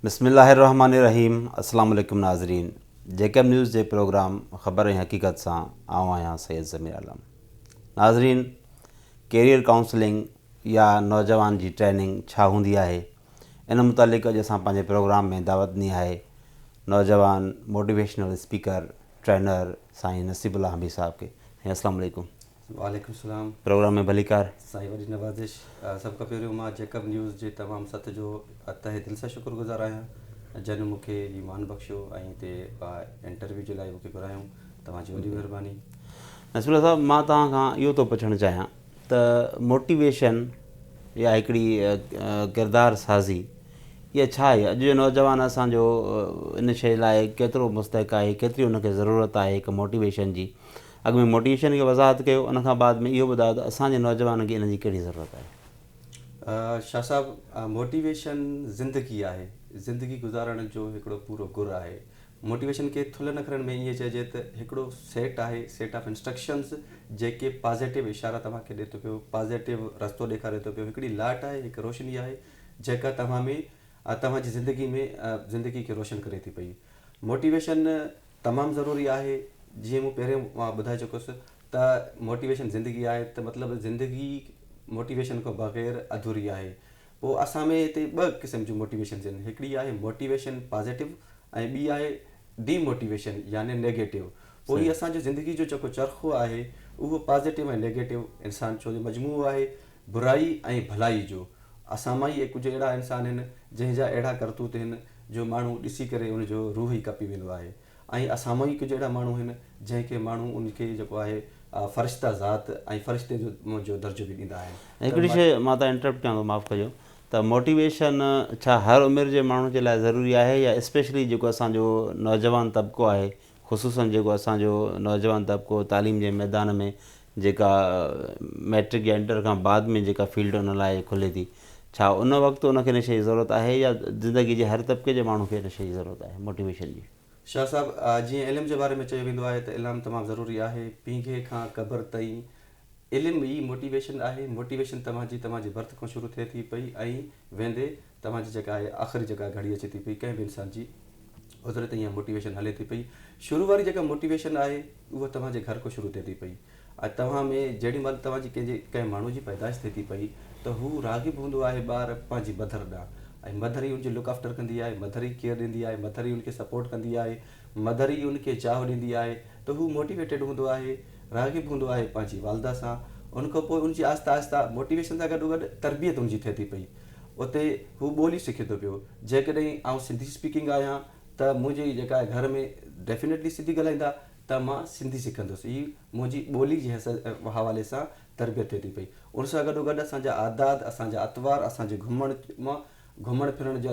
بسم الله الرحمٰن الرحيم السلام عليڪم ناظرين جيڪب نيوز جي پروگرام خبر ۽ حقيقت سان آئون آهيان سيد ضمير عالم ناظرين ڪيريئر ڪائونسلنگ يا نوجوان جي ٽريننگ ڇا هوندي آهي ان متعلق اڄ اسان پنهنجي پروگرام ۾ دعوت ڏني آهي نوجوان موٽيويشنل اسپيڪر ٽرينر سائين نصيب الله حميد صاحب کي سائين السلام عليڪم. وعليڪم السلام. پروگرام ۾ ڀليڪار. سائين وڏي نوازش. سڀ کان پهريون مان جيڪب نيوز جي تمام سٿ جو تهه دل سان شڪر گذار آهيان جن مون کي هي مان بخشيو ۽ هتي انٽرويو جي لاء مون کي گهرايائون توهان جي وڏي مهرباني. نصيب الله صاحب مان توهان کان اهو ٿو پڇڻ چاهيان ته موٽيويشن يا هڪڙي ڪردار سازي اها ڇا آهي؟ اڄ جو نوجوان اسان جو ان شيء لاء ڪيترو مستحق آهي، ڪيتري ان کي ضرورت آهي هڪ موٽيويشن جي؟ اڳ ۾ موٽيويشن کي وضاحت ڪيو ان کان بعد ۾ اهو ٻڌايو ته اسان جي نوجوانن کي ان جي ڪهڙي ضرورت آهي؟ شاهه صاحب موٽيويشن زندگي آهي، زندگي گذارڻ جو هڪڙو پورو گر آهي. موٽيويشن کي ٿلهن اکرن ۾ ائين چئجي ته هڪڙو سيٽ آهي، سيٽ آف انسٽرڪشنز جيڪي پازيٽو اشارا توهان کي ڏي ٿو پيو، پازيٽو رستو ڏيکاري ٿو پيو، هڪڙي لاٽ آهي، هڪ روشني آهي جيڪا توهان ۾ توهان جي زندگي ۾ زندگي کي روشن ڪري ٿي پئي. موٽيويشن تمام ضروري آهي، جيئن مون پهرين مان ٻڌائي چڪس ته موٽيويشن زندگي آهي ته مطلب زندگي موٽيويشن کان بغير اڌوري آهي. پوء اسان ۾ هتي ٻه قسم جون موٽيويشنز آهن، هڪڙي آهي موٽيويشن پازيٽو ۽ ٻي آهي ڊي موٽيويشن يعني نيگيٽو. پوء هي اسان جو زندگي جو جيڪو چرخو آهي اهو پازيٽو ۽ نيگيٽو انسان ڇو جو مجموعو آهي برائي ۽ ڀلائي جو. اسان مان ئي ڪجهه اهڙا انسان آهن جنهن جا اهڙا ڪرتوت آهن جو ماڻهو ڏسي ڪري ان جو روح ئي ڪپي ويندو آهي ۽ اسان مان ئي ڪجهه اهڙا ماڻهو آهن جنهن کي ماڻهو ان کي جيڪو آهي فرشته ذات ۽ فرشتي جو درجو به ڏيندا آهن ته هڪڙي شيء مان تان انٽرپٽ ڪيان ٿو معاف ڪجو ته موٽيويشن ڇا هر عمر جي ماڻهو جي لاء ضروري آهي يا اسپيشلي جيڪو اسان جو نوجوان طبقو آهي خصوصن جيڪو اسان جو نوجوان طبقو تعليم جي ميدان ۾ جيڪا مئٽرڪ يا انٽر کان بعد ۾ جيڪا فيلڊ ان لاء کلي ٿي ڇا ان وقت ان کي ان شيء جي ضرورت آهي يا زندگي جي هر طبقي جي ماڻهو کي ان شيء جي ضرورت آهي موٽيويشن جي؟ شاهه صاحب جيئن علم جي باري ۾ چيو ويندو آهي ته علم تمام ضروري آهي پينگهي کان قبر تائين علم ئي موٽيويشن آهي موٽيويشن توهان جي توهان جي برٿ کان شروع ٿئي ٿي پئي ۽ ويندي توهان جي جيڪا آهي آخري جيڪا گهڙي اچي ٿي پئي ڪنهن به انسان جي اوتري تائين اها موٽيويشن هلي ٿي پئي. شروع واري جيڪا موٽيويشن آهي اها توهان جي گهر کان شروع ٿئي ٿي پئي ۽ توهان ۾ جيڏي مهل توهان جي ڪنهن جي ڪنهن ماڻهو جي پيدائش ٿئي ٿي پئي ته هو راغب هوندو آهي ٻار پنهنجي مڌر ڏانهن ۽ مڌر ئي ان جي لڪ آفٽر ڪندي آهي مڌر ئي ڪيئر ڏيندي آهي مڌر ئي ان کي سپورٽ ڪندي آهي مڌر ئي ان کي چاهه ڏيندي آهي ته هو موٽيويٽيڊ هوندو آهي راغب هوندو آهي پنهنجي والده سان ان کان پوء ان جي آهستي آهستي موٽيويشن سان گڏوگڏ تربيت ان جي ٿئي ٿي پئي اتي هو ٻولي سکي ٿو پيو. جيڪڏهن آئون سنڌي اسپيڪنگ آهيان ته منهنجي جيڪا آهي گهر ۾ ڊيفينيٽلي سنڌي ڳالهائيندا ته مان سنڌي سکندس. هي منهنجي ٻولي جي حوالي سان تربيت ٿئي ٿي پئي. ان سان گڏو گڏ اسان جا عادات، اسان جا اطوار، اسان جي گهمڻ گهمڻ ڦرڻ جا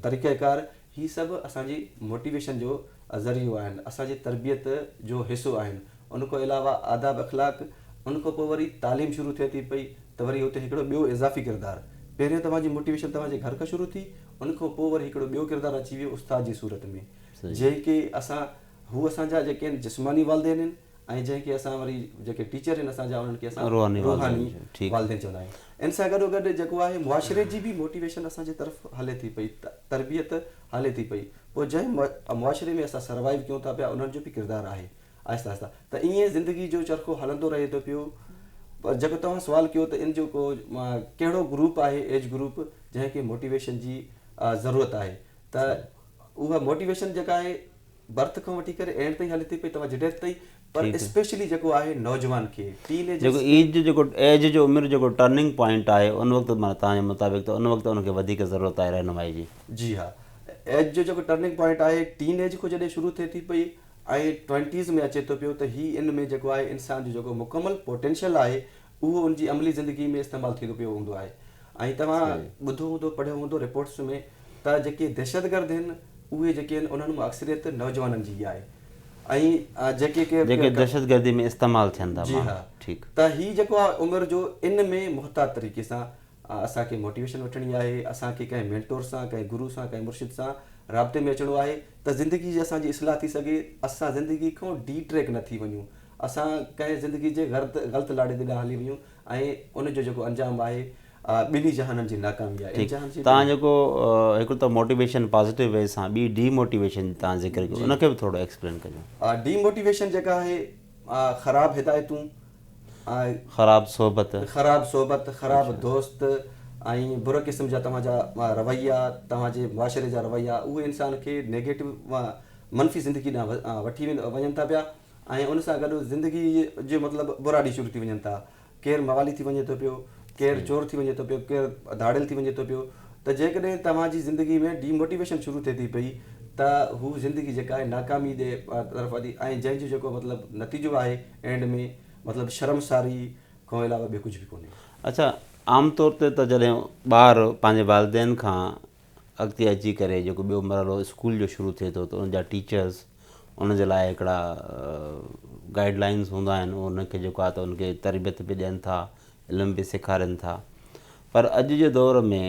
طريقه ڪار هي سڀ اسان جي موٽيويشن جو ذريعو آهن، اسان جي تربيت جو حصو آهن. ان کان علاوه آداب اخلاق، ان کان پوء وري تعليم شروع ٿئي ٿي پئي ته وري اتي هڪڙو ٻيو اضافي ڪردار، پهريون توهان جي موٽيويشن توهان جي گهر کان شروع ٿي، ان کان پوء وري هڪڙو ٻيو ڪردار اچي ويو استاد جي صورت ۾ جنهن کي اسان هو اسان جا جيڪي آهن جسماني والدين آهن ۽ جنهن کي اسان وري جيڪي ٽيچر آهن اسان جا انهن کي اسان روحاني والدين چوندا آهيون. ان سان گڏو گڏ جيڪو آهي معاشري جي به موٽيويشن اسان جي طرف هلي ٿي پئي، تربيت هلي ٿي پئي، پوء جنهن معاشري ۾ اسان سروائيو ڪيون ٿا پيا انهن جو به ڪردار آهي آهستي آهستي ته ائين زندگي جو چرخو هلندو رهي ٿو پيو. پر جيڪو توهان سوال ڪيو ته ان جو ڪو ڪهڙو گروپ آهي ايج گروپ جنهن کي موٽيويشن جي ضرورت آهي ته اها موٽيويشن جيڪا آهي برٿ کان وٺي ڪري اينڊ تائين هلي ٿي پئي توهان جي ڊيٿ تائين پر اسپيشلي جيڪو آهي نوجوان کي ٽين ايجرز جيڪو ايج جو جيڪو ايج جو عمر جو جيڪو ٽرننگ پوائنٽ آهي ان وقت معنيٰ توهان جي مطابق ته ان وقت ان کي وڌيڪ ضرورت آهي رهنمائي جي. جي ها ايج جو جيڪو ٽرننگ پوائنٽ آهي ٽين ايج کان جڏهن شروع ٿئي ٿي پئي ۽ ٽوئنٽيز ۾ اچي ٿو پيو ته هي ان ۾ جيڪو آهي انسان جو جيڪو مڪمل پوٽينشل آهي اهو ان جي عملي زندگي ۾ استعمال ٿيندو پيو هوندو آهي ۽ توهان ٻڌو هوندو پڙهيو هوندو رپورٽس ۾ ته جيڪي دهشتگرد آهن اهي جيڪي آهن انهن مان اڪثريت نوجوانن جي ئي آهي ۽ جيڪي جيڪي دهشتگردي ۾ استعمال ٿين ٿا جي ها ٺيڪ ته هي جيڪو آهي عمر جو ان ۾ محتاط طريقي سان اسان کي موٽيويشن وٺڻي آهي اسان کي ڪنهن مينٽور سان ڪنهن گرو سان ڪنهن مرشد سان رابطي ۾ اچڻو آهي ته زندگي جي اسان جي اصلاح ٿي سگهي اسان زندگي کان ڊي ٽريڪ نه ٿي وڃون اسان ڪنهن زندگي جي غرط غلط لاڙي ڏانهن هلي وڃون ۽ ان جو جيڪو انجام آهي ٻنهي جهانن جي ناڪامي آهي. ان جهان جي توهان جيڪو هڪ ته موٽيويشن پازيٽو وي سان ٻي ڊي موٽيويشن توهان ذڪر ڪيو ان کي به ٿورو ايڪسپلين ڪجو. ڊي موٽيويشن جيڪا آهي خراب هدايتون، خراب صحبت، خراب صحبت، خراب دوست ۽ بري قسم جا توهان جا رويا، توهان جي معاشري جا رويا اهي انسان کي نيگيٽو منفي زندگي ڏانهن وٺي وڃن ٿا پيا ۽ ان سان گڏ زندگي جو مطلب برا ڏينهن شروع ٿي وڃن ٿا. ڪير موالي ٿي وڃي ٿو پيو، ڪير چور ٿي وڃي ٿو پيو، ڪير ڌاڙيل ٿي وڃي ٿو پيو ته جيڪڏهن توهان جي زندگي ۾ ڊي موٽيويشن شروع ٿئي ٿي پئي ته هو زندگي جيڪا آهي ناڪامي جي طرف وڌي ۽ جنهن جو جيڪو مطلب نتيجو آهي اينڊ ۾ مطلب شرمساري کان علاوه ٻيو ڪجهه به ڪونهي. اڇا عام طور تي ته جڏهن ٻار پنهنجي والدين کان اڳتي اچي ڪري جيڪو ٻيو مرحلو اسڪول جو شروع ٿئي ٿو ته ان جا ٽيچرز ان جي لاء هڪڙا گائيڊ لائنز هوندا آهن ان کي جيڪو آهي ته ان کي تربيت به ڏين ٿا علم به سيکارين ٿا پر اڄ جي دور ۾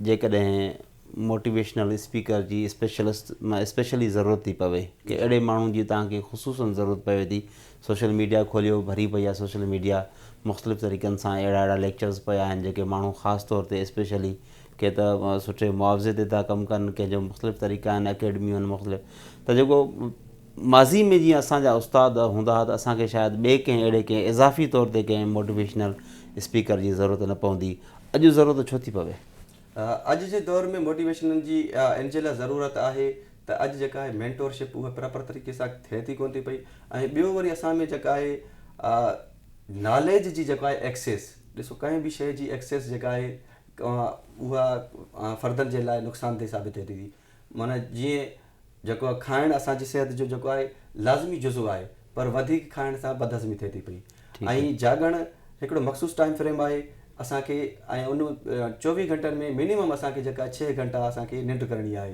جيڪڏهن موٽيويشنل اسپيڪر جي اسپيشلسٽ اسپيشلي ضرورت ٿي پوي ڪي اهڙي ماڻهو جي توهان کي خصوصن ضرورت پوي ٿي سوشل ميڊيا کوليو ڀري پئي آهي سوشل ميڊيا مختلف طريقن سان اهڙا اهڙا ليڪچرز پيا آهن جيڪي ماڻهو خاص طور تي اسپيشلي ڪي ته سٺي معاوضي تي ٿا ڪم ڪن ڪنهن جو مختلف طريقا آهن اڪيڊميون آهن مختلف ته جيڪو ماضي ۾ جيئن اسان جا استاد هوندا هئا ته اسان کي شايد ٻئي ڪنهن اهڙي ڪنهن اضافي طور تي ڪنهن موٽيويشنل اسپيڪر جي ضرورت نه پوندي اڄ ضرورت ڇو ٿي پوي؟ اڄ جي دور ۾ موٽيويشنل جي ان جي لاء ضرورت آهي ته اڄ جيڪا آهي مينٽور شپ اها پراپر طريقي سان ٿئي ٿي ڪونه ٿي پئي ۽ ٻيو وري اسان ۾ جيڪا آهي ناليج جي جيڪا آهي ايڪسيس ڏسو ڪنهن به شيء جي ايڪسيس جيڪا آهي اها فردن جي لاء نقصان ده ثابت ٿئي ٿي معنيٰ جيئن جيڪو آهي کائڻ اسان جي صحت جو جيڪو آهي لازمي جزو آهي پر وڌيڪ کائڻ سان بدهضمي ٿئي ٿي پئي ۽ جاڳڻ هڪڙو مخصوص ٽائيم فريم آهي اسان کي ۽ ان 24 گهنٽن ۾ منيمم اسان کي جيڪا 6 گهنٽا اسان کي ننڊ ڪرڻي آهي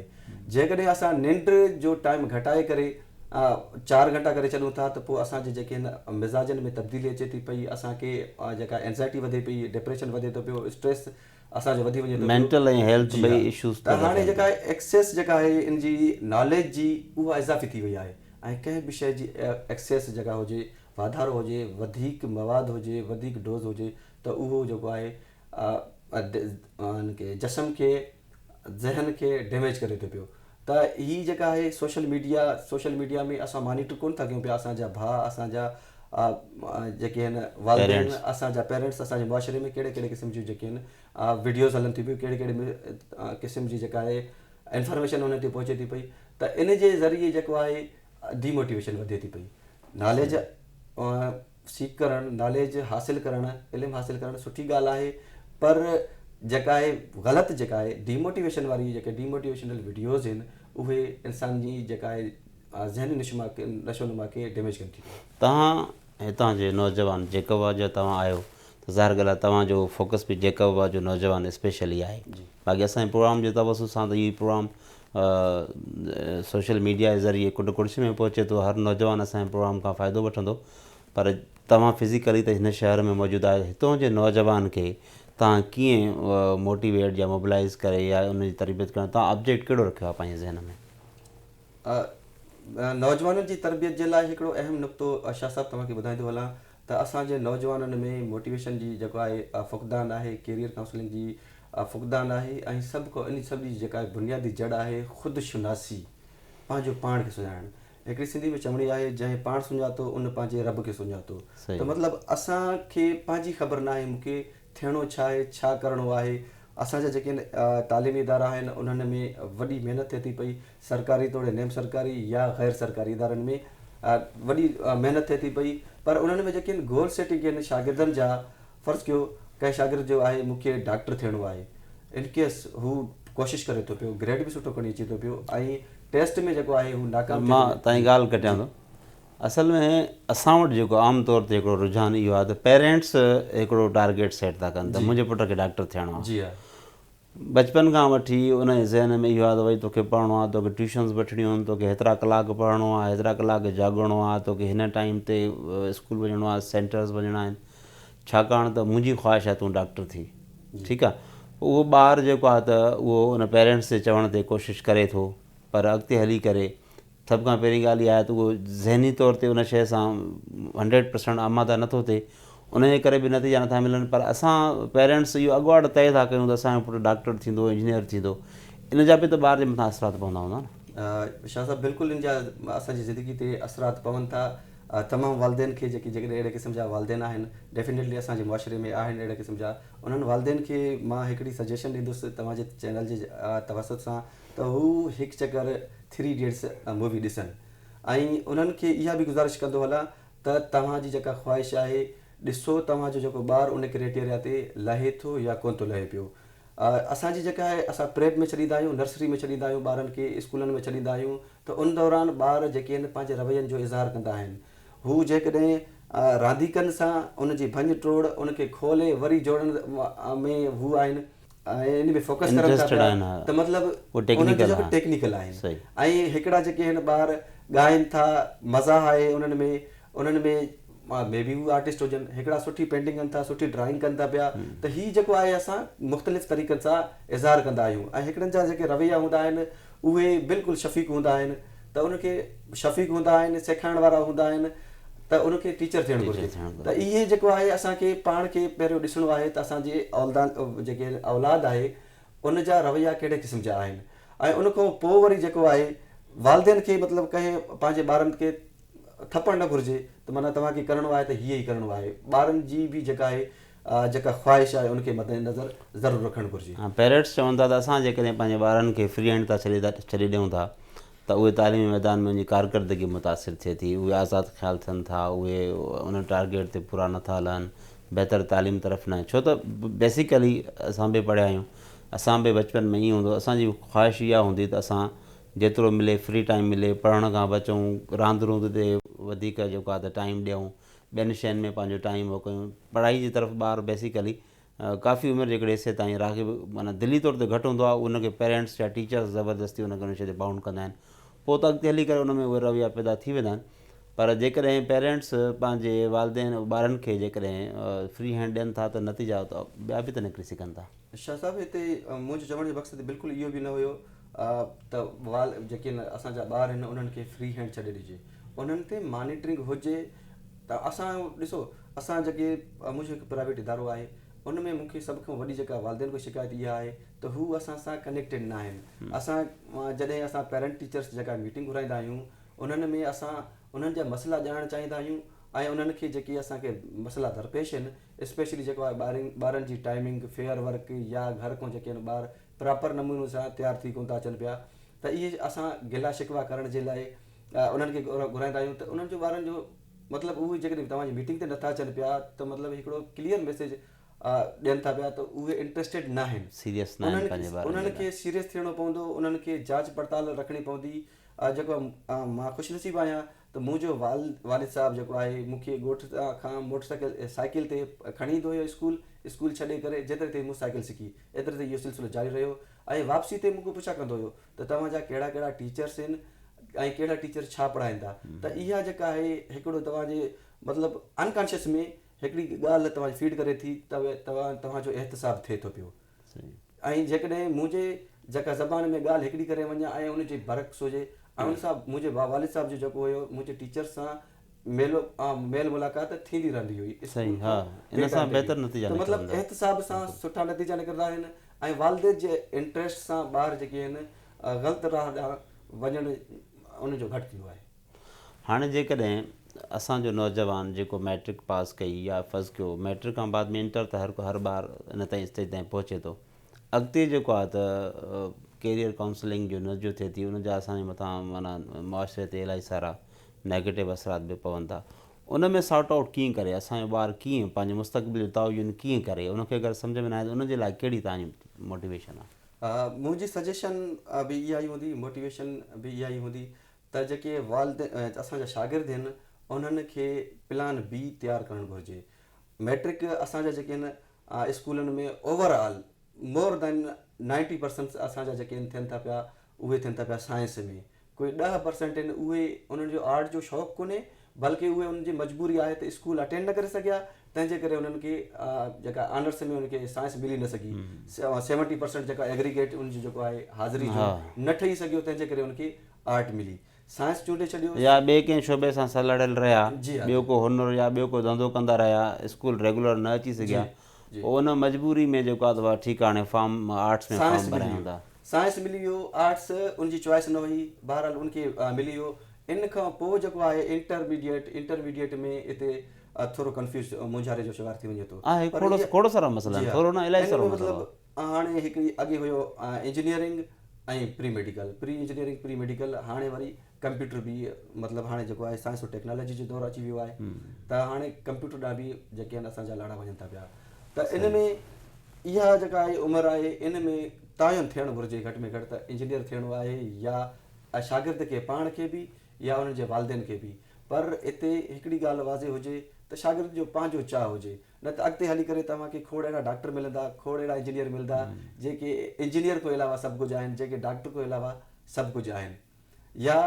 جيڪڏهن اسان ننڊ جو ٽائيم گهٽائي ڪري 4 گهنٽا ڪري ڇڏون ٿا ته پوء اسان جي جيڪي هن مزاجن ۾ تبديلي اچي ٿي پئي اسان کي جيڪا اينزائٽي وڌي پئي ڊپريشن وڌي ٿو پيو اسٽريس اسان جو وڌي وڃي ٿو پيو. مينٽل ۽ هيلٿ جي ٻئي ها اشوز ته پيدا هاڻي ٿين جيڪا ٿا. ايڪسيس جيڪا آهي ان جي ناليج جي اها اضافي ٿي وئي آهي ۽ ڪنهن به شيء جي ايڪسيس جيڪا هجي واڌارو هجي وڌيڪ مواد هجي وڌيڪ ڊوز هجي ته اهو جيڪو آهي ان کي جسم کي ذهن کي ڊيميج ڪري ٿو پيو ته هي جيڪا آهي سوشل ميڊيا سوشل ميڊيا ۾ اسان مانيٽر ڪون ٿا ڪيون پيا اسان جا ڀاء اسان جا جيڪي آهن والدين اسان جا پيرنٽس اسان جي معاشري ۾ ڪهڙي ڪهڙي قسم جون جيڪي آهن وڊيوز هلن ٿيون پيون ڪهڙي ڪهڙي قسم جي جيڪا آهي انفارميشن انهن تي پهچي ٿي پئي ته ان جي ذريعي جيڪو آهي ڊي موٽيويشن وڌي ٿي پئي ناليج سيڪ ڪرڻ، ناليج حاصل ڪرڻ، علم حاصل ڪرڻ سٺي ڳالهه آهي پر جيڪا آهي غلط جيڪا آهي ڊي موٽيويشن واري جيڪي ڊي موٽيويشنل وڊيوز آهن اهي انسان جي جيڪا آهي ذهني نشما کي نشو نما کي ڊيميج ڪن ٿيون. توهان هتان جي نوجوان جيڪب آباد جا توهان آهيو ته ظاهر ڳالهه آهي توهان جو فوڪس به جيڪب آباد جو نوجوان اسپيشلي آهي باقي اسان جي پروگرام جي توسط سان ته هي پروگرام سوشل ميڊيا جي ذريعي ڪنڊ ڪڙڇ ۾ پهچي ٿو هر نوجوان اسان جي پروگرام کان فائدو وٺندو پر توهان فزيڪلي ته هن شهر ۾ موجود آهيو هتون جي نوجوان کي توهان ڪيئن موٽيويٽ يا موبلائز ڪري يا ان جي تربيت ڪرڻ توهان آبجيڪٽ ڪهڙو رکيو آهي پنهنجي ذهن ۾؟ نوجوانن جي تربيت جي لاء هڪڙو اهم نقطو شاهه صاحب توهان کي ٻڌائيندو هلان ته اسان جي نوجوانن ۾ موٽيويشن جي جيڪو آهي فقدان آهي ڪيريئر ڪائونسلنگ جي فقدان آهي ۽ سڀ کان ان سڀ جي جيڪا بنيادي جڙ آهي خود شناسي پنهنجو پاڻ کي سڃاڻڻ هڪڙي سنڌي ۾ چوڻي آهي جنهن پاڻ سڃاتو ان پنهنجي رب کي سڃاتو ته مطلب اسان کي پنهنجي خبر ناهي مون کي ٿيڻو ڇا آهي ڇا ڪرڻو آهي اسان جا جيڪي تعليمي ادارا آهن انهن ۾ وڏي محنت ٿئي ٿي پئي سرڪاري توڙي نيم سرڪاري يا غير سرڪاري ادارن ۾ وڏي محنت ٿئي ٿي پئي پر انهن ۾ جيڪي گول سيٽنگ آهن شاگردن جا فرض ڪيو ڪنهن شاگرد جو آهي مون کي ڊاڪٽر ٿيڻو آهي ان ڪيس هو ڪوشش ڪري ٿو پيو گريڊ به سٺو کڻي اچي ٿو پيو ۽ ٽيسٽ ۾ جيڪو آهي هو ناڪام ٿي مان تائين ڳالهه ڪٽيان ٿو اصل ۾ اسان وٽ جيڪو عام طور تي هڪڙو رجحان اهو آهي ته پيرينٽس هڪڙو ٽارگيٽ سيٽ ٿا ڪن ته منهنجي پٽ کي ڊاڪٽر ٿيڻو آهي جي ها بچپن کان وٺي ان جي ذهن ۾ اهو آهي ته ڀئي توکي پڙهڻو آهي، توکي ٽيوشنز وٺڻيون آهن، توکي هيترا ڪلاڪ پڙهڻو آهي، هيترا ڪلاڪ جاڳڻو آهي، توکي هن ٽائيم تي اسڪول وڃڻو آهي، سينٽرز وڃڻا آهن، ڇاڪاڻ ته منهنجي خواهش آهي تون ڊاڪٽر ٿي. ٺيڪ آهي. پوء اهو ٻار جيڪو آهي ته اهو ان پيرينٽس جي چوڻ تي ڪوشش ڪري ٿو پر اڳتي هلي ڪري سڀ کان پهرين ڳالهه اها آهي ته اهو ذهني طور تي ان شيء سان هنڊريڊ پرسنٽ آماده نٿو ٿئي. ان جي ڪري به نتيجا نٿا ملن پر اسان پيرنٽس اهو اڳواٽ طئي ٿا ڪيون ته اسان جو پٽ ڊاڪٽر ٿيندو انجنيئر ٿيندو ان جا به ته ٻار جي مٿان اثرات پوندا هوندا نه. شاهه صاحب بلڪل ان جا اسان جي زندگي تي اثرات پون ٿا تمام والدين کي جيڪي جيڪڏهن اهڙي قسم جا والدين آهن ڊيفينيٽلي اسان جي معاشري ۾ آهن اهڙي قسم جا انهن والدين کي مان هڪڙي سجيشن ڏيندس توهان جي چينل جي توسط سان ته هو هڪ چڪر ٿري ايڊيٽس مووي ڏسن ۽ انهن کي اها به گذارش ڪندو هلان ته توهان جي جيڪا خواهش آهي ڏسو توهان جو جيڪو ٻار ان ڪريٽيريا تي لهي ٿو يا ڪونه ٿو لهي پيو اسان جي جيڪا آهي اسان پريپ ۾ ڇڏيندا آهيون نرسري ۾ ڇڏيندا آهيون ٻارن کي اسڪولن ۾ ڇڏيندا آهيون ته ان دوران ٻار جيڪي آهن پنهنجي روين جو اظهار ڪندا آهن هو جيڪڏهن رانديڪن سان ان جي ڀڃ ٽوڙ ان کي کولي وري جوڙڻ ۾ هو آهن ۽ ان ۾ فوڪس ڪرن ٿا پيا ته مطلب انهن جو جيڪو ٽيڪنيڪل آهن ۽ هڪڙا جيڪي آهن ٻار ڳائن ٿا مزاح آهي انهن ۾ انهن ۾ مي بي هو آرٽسٽ هجن هڪڙا سٺي پينٽنگ ڪن ٿا سٺي ڊرائنگ ڪن ٿا پيا ته هي جيڪو آهي اسان مختلف طريقن سان اظهار ڪندا آهيون ۽ هڪڙن جا جيڪي رويا هوندا آهن اهي بلڪل شفيق هوندا آهن ته ان کي شفيق هوندا آهن سيکارڻ وارا هوندا آهن ته ان کي ٽيچر ٿيڻ گهرجي ته اهي جيڪو آهي اسان کي پاڻ کي پهريون ڏسڻو آهي ته اسان جي اولدان جيڪي اولاد آهي ان جا رويا ڪهڙي قسم جا آهن ۽ ان کان پوء وري جيڪو آهي والدين کي مطلب ڪنهن پنهنجي ٻارن کي ٿپڻ نه گهرجي ته معنيٰ توهان کي ڪرڻو آهي ته هيء ئي ڪرڻو آهي. ٻارن جي به جيڪا آهي جيڪا خواهش آهي ان کي مد نظر ضرور رکڻ گهرجي. ها پيريٽس چون ٿا ته اسان جيڪڏهن پنهنجي ٻارن کي فري هينڊ ٿا ڇڏي ڇڏي ڏيون ٿا ته اهي تعليمي ميدان ۾ ان جي ڪارڪردگي متاثر ٿئي ٿي اهي آزاد خيال ٿين ٿا اهي ان ٽارگيٽ تي پورا نٿا لهن بهتر تعليم طرف نه ڇو ته بيسيڪلي اسان به پڙهيا آهيون اسان به بچپن ۾ ائين هوندو اسان جي خواهش اها هوندي ته اسان جيترو ملي فري ٽائيم ملي پڙهڻ کان بچون راند روند تي وڌيڪ جيڪو آهي ته ٽائيم ڏيون ٻين شين ۾ پنهنجو ٽائيم هو ڪيون پڙهائي جي طرف ٻار بيسيڪلي ڪافي عمر جي هڪڙي حصي تائين راغب معنيٰ دلي طور تي گهٽ هوندو آهي ان کي پيرينٽس يا ٽيچرس زبردستي ان کي ان شي تي بائونڊ ڪندا آهن پوء ته اڳتي هلي ڪري ان ۾ اهي رويا پيدا ٿي ويندا آهن پر جيڪڏهن پيرينٽس پنهنجي والدين ٻارن کي جيڪڏهن فري هينڊ ڏين ٿا ته نتيجا ٻيا به ته نڪري سگهن ٿا. شاهه صاحب هتي منهنجو چوڻ جو مقصد بلڪل اهو به نه هيو ته وال جيڪي اسان جا ٻار آهن انهن کي فري هينڊ ڇڏي ڏجي انهن تي مانيٽرنگ هجي ته اسان ڏسو اسان جيڪي منهنجو هڪ پرائيويٽ ادارو آهي ان ۾ مون کي سڀ کان وڏي جيڪا والدين کان شڪايت اها آهي ته هو اسان سان ڪنيڪٽيڊ نه آهن اسان جڏهن اسان پيرنٽ ٽيچرس جيڪا ميٽنگ گهرائيندا آهيون انهن ۾ اسان انهن جا مسئلا ڄاڻڻ چاهيندا آهيون ۽ انهن کي جيڪي اسان کي مسئلا درپيش آهن اسپيشلي جيڪو آهي ٻارن ٻارن جي ٽائمنگ فيئر ورڪ يا گهر کان جيڪي آهن ٻار پراپر نموني سان تيار ٿي ڪونه ٿا اچن پيا ته اهي اسان گلا شڪوا ڪرڻ جي لاء انهن کي گهرائيندا آهيون ته انهن جو ٻارن جو مطلب اهي جيڪڏهن توهان جي ميٽنگ تي نٿا اچن پيا ته مطلب هڪڙو ڪليئر ميسيج ڏين ٿا پيا ته اهي انٽريسٽيڊ ناهن سيريس ناهن پنهنجي ٻارن انهن کي سيريس ٿيڻو پوندو انهن کي جاچ پڙتال رکڻي پوندي جيڪو مان خوش نصيب آهيان ته منهنجو والد صاحب جيڪو آهي مون کي ڳوٺ کان موٽر سائيڪل سائيڪل تي کڻي ايندو هيو اسڪول اسڪول ڇڏي ڪري جيتري تائين مون سائيڪل سکي ايتري تائين اهو سلسلو جاري رهيو ۽ واپسي تي مون کان پڇا ڪندو هيو ته توهان جا ڪهڙا ڪهڙا ٽيچرس آهن ۽ ڪهڙا ٽيچر ڇا پڙهائين ٿا ته اها جيڪا آهي هڪڙو توهان جي مطلب انڪانشس ۾ هڪڙي ڳالهه توهان جي فيڊ ڪري ٿي ته توهان توهان جو احتساب ٿئي ٿو پيو ۽ جيڪڏهن منهنجي جيڪا زبان ۾ ڳالهه هڪڙي ڪري وڃان ۽ ان جي برعڪس هجي ۽ ان سان منهنجي والد صاحب جو جيڪو هيو منهنجي ٽيچرس سان ميلو ميل ملاقات ٿيندي رهندي هئي صحيح ها ان سان بهتر نتيجا ته مطلب احتساب سان سٺا نتيجا نڪرندا آهن ۽ والدين جي انٽريسٽ سان ٻار جيڪي آهن غلط راهه ڏانهن وڃڻ ان جو گهٽ ٿيندو آهي. هاڻي جيڪڏهن اسان جو نوجوان جيڪو مئٽرڪ پاس ڪئي يا فرض ڪيو مئٽرڪ کان بعد ۾ انٽر ته هر هر ٻار ان تائين اسٽيج تائين پهچي ٿو اڳتي جيڪو آهي ته ڪيريئر ڪائونسلنگ جو نظريو ٿئي ٿي ان جا اسان جي مٿان معنيٰ معاشري تي الاهي سارا نيگيٽو اثرات به پون ٿا ان ۾ سارٽ آئوٽ ڪيئن ڪري اسان جو ٻار ڪيئن پنهنجي مستقبل جو تعين ڪيئن ڪري ان کي اگر سمجهه ۾ نه آئي ته ان جي لاء ڪهڙي توهان جي موٽيويشن آهي؟ منهنجي سجيشن به اها ئي هوندي موٽيويشن به اها ئي هوندي ته جيڪي والد اسان جا شاگرد آهن انهن کي پلان بي تيار ڪرڻ گهرجي. مئٽرڪ اسان جا جيڪي آهن اسڪولن ۾ اوور آل مور دين نائنٽي پرسنٽ اسان جا جيڪي آهن ٿين ٿا پيا اهي ٿين ٿا پيا سائنس ۾ ڪوئي 10% آهن اهي انهن جو آرٽ جو شوق ڪونهي بلڪه اهي انهن جي مجبوري آهي ته اسڪول اٽينڊ نه ڪري سگهيا تنهن جي ڪري انهن کي جيڪا آنرس ۾ انهن کي سائنس ملي نه سگهي 70% جيڪا ايگريگيٽ ان جو جيڪو آهي حاضري جو نه ٺهي سگهيو تنهن جي ڪري انهن کي آرٽ ملي سائنس چونڊي ڇڏيو. يا ٻئي ڪنهن شعبي سان سلهاڙيل رهيا، جي ها ٻيو جي. ڪو هنر يا ٻيو ڪو ڌنڌو ڪندا رهيا، اسڪول ريگولر نه اچي جي سگهيا، جي. پوء ان مجبوري ۾ جيڪو آهي ته ٺيڪ آهي هاڻي فارم آرٽس ۾ سائنس فارم ملي ڀرايون ويو. ٿا. سائنس ملي ويو، آرٽس ان جي چوائس نه هئي، بهرحال ان کي ملي ويو. ان کان پوء جيڪو آهي انٽرميڊيٽ، انٽرميڊيٽ ۾ اتي ٿورو ڪنفيوز مونجهاري جو شڪار ٿي وڃي ٿو. آهي پر کوڙ اها کوڙ سارا مسئلا جي آهن، ها ٿورو نه الاهي ان سارو ۾ مسئلو مطلب آهي. هاڻي هڪڙي اڳي هيو engineering ۽ pre medical, pre engineering pre medical هاڻي وري ڪمپيوٽر به مطلب هاڻي جيڪو آهي سائنس ٽيڪنالاجي جو دور اچي ويو آهي ته هاڻي ڪمپيوٽر ڏانهن به جيڪي آهن اسان جا لاڙا وڃن ٿا پيا ته ان ۾ اها جيڪا آهي عمر آهي ان ۾ تعين ٿيڻ گهرجي گهٽ ۾ گهٽ ته انجنيئر ٿيڻو آهي يا شاگرد کي پاڻ کي به يا انهن جي والدين کي به پر اتي هڪڙي ڳالهه واضح هجي ته شاگرد جو پنهنجو چاهه هجي نه ته اڳتي هلي ڪري توهان کي کوڙ اهڙا ڊاڪٽر ملندا، کوڙ اهڙا انجنيئر ملندا جيڪي انجنيئر کان علاوه سڀ ڪجهه آهن، جيڪي ڊاڪٽر کان علاوه سڀ ڪجهه آهن يا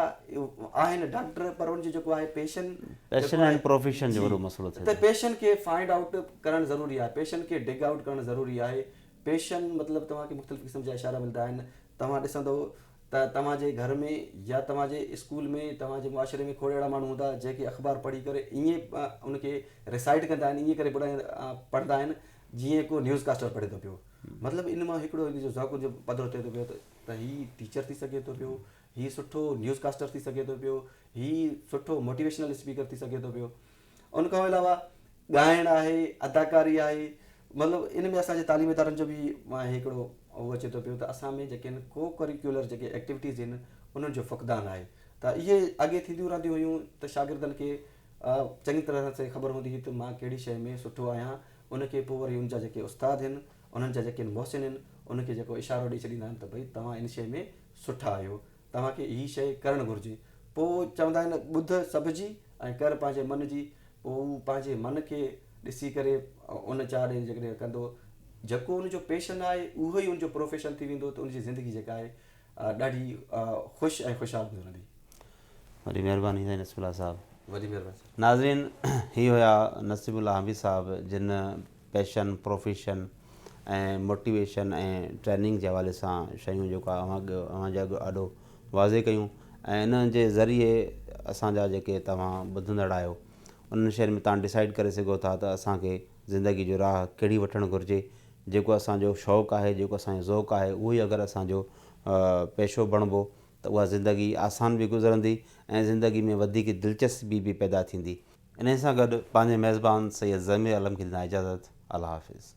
آهن ڊاڪٽر پر ان جو جيڪو آهي پيشن پيشن ۽ پروفيشن جو جي وڏو مسئلو ٿئي ته ٿو. پيشن کي فائنڊ آئوٽ ڪرڻ ضروري آهي، پيشن کي ڊگ آئوٽ ڪرڻ ضروري آهي، پيشن مطلب توهان کي مختلف قسم جا اشارا ملندا آهن، توهان ڏسندو ته توهان جي گهر ۾ يا توهان جي اسڪول ۾ توهان جي معاشري ۾ کوڙ اهڙا ماڻهو هوندا جيڪي اخبار پڙهي ڪري ائين ان کي ريسائيٽ ڪندا آهن ائين ڪري پڙهندا آهن جيئن ڪو نيوز ڪاسٽر پڙهي ٿو پيو مطلب ان مان هڪڙو ان جو ذوق جو پڌرو ٿئي ٿو پيو ته هي ٽيچر ٿي سگهي ٿو پيو هي سٺو نيوز ڪاسٽر ٿي سگهي ٿو پيو هي سٺو موٽيويشنل اسپيڪر ٿي سگهي ٿو پيو ان کان علاوه ڳائڻ آهي، اداڪاري آهي، مطلب ان ۾ اسان جي تعليمي ادارن جو به هڪڙو اهو اچي ٿو پيو ته اسان ۾ جيڪي آهن ڪو ڪريڪيولر جيڪي ايڪٽيوٽيز آهن انهن جو فقدان آهي ته اهي اڳي ٿينديون رهنديون هيون ته شاگردن کي چڱي طرح سان خبر هوندي هئي ته مان ڪهڙي شيء ۾ سٺو آهيان ان کي پوء وري ان جا جيڪي استاد آهن انهن جا جيڪي محسن آهن ان کي جيڪو اشارو ڏئي ڇڏيندا آهن ته ڀئي توهان ان شيء ۾ سٺا آهيو توهان کي هي شيء ڪرڻ گهرجي. پوء چوندا آهن ٻڌ سڀ جي ۽ ڪر پنهنجي من جي. پوء هو پنهنجي من کي ڏسي ڪري ان چاهه ڏي جيڪڏهن ڪندو، جيڪو ان جو پيشن آهي اهو ئي ان جو پروفيشن ٿي ويندو ته ان جي زندگي جيڪا آهي ڏاڍي خوش ۽ خوشحال گذرندي. وڏي مهرباني سائين نصيب الله صاحب. وڏي مهرباني سائين. ناظرين هي هيا نصيب الله حميد صاحب جن پيشن، پروفيشن ۽ موٽيويشن ۽ ٽريننگ جي حوالي سان شيون جيڪو آهي اوهان اوهان جي آڏو واضح ڪيون ۽ انهن جي ذريعي اسان جا جيڪي توهان ٻڌندڙ آهيو انهن شين ۾ توهان ڊسائيڊ ڪري سگهو ٿا ته اسان کي زندگي جو راهه ڪهڙي وٺڻ گهرجي جيڪو اسان جو شوق آهي جيڪو اسان جو ذوق آهي اهو ئي اگر اسان جو پيشو بڻبو ته اها زندگي آسان به گذرندي ۽ زندگي ۾ وڌيڪ دلچسپي به پيدا ٿيندي. انهيء سان گڏ پنهنجي ميزبان سيد ضمير عالم کي ڏيندا اجازت. الله حافظ.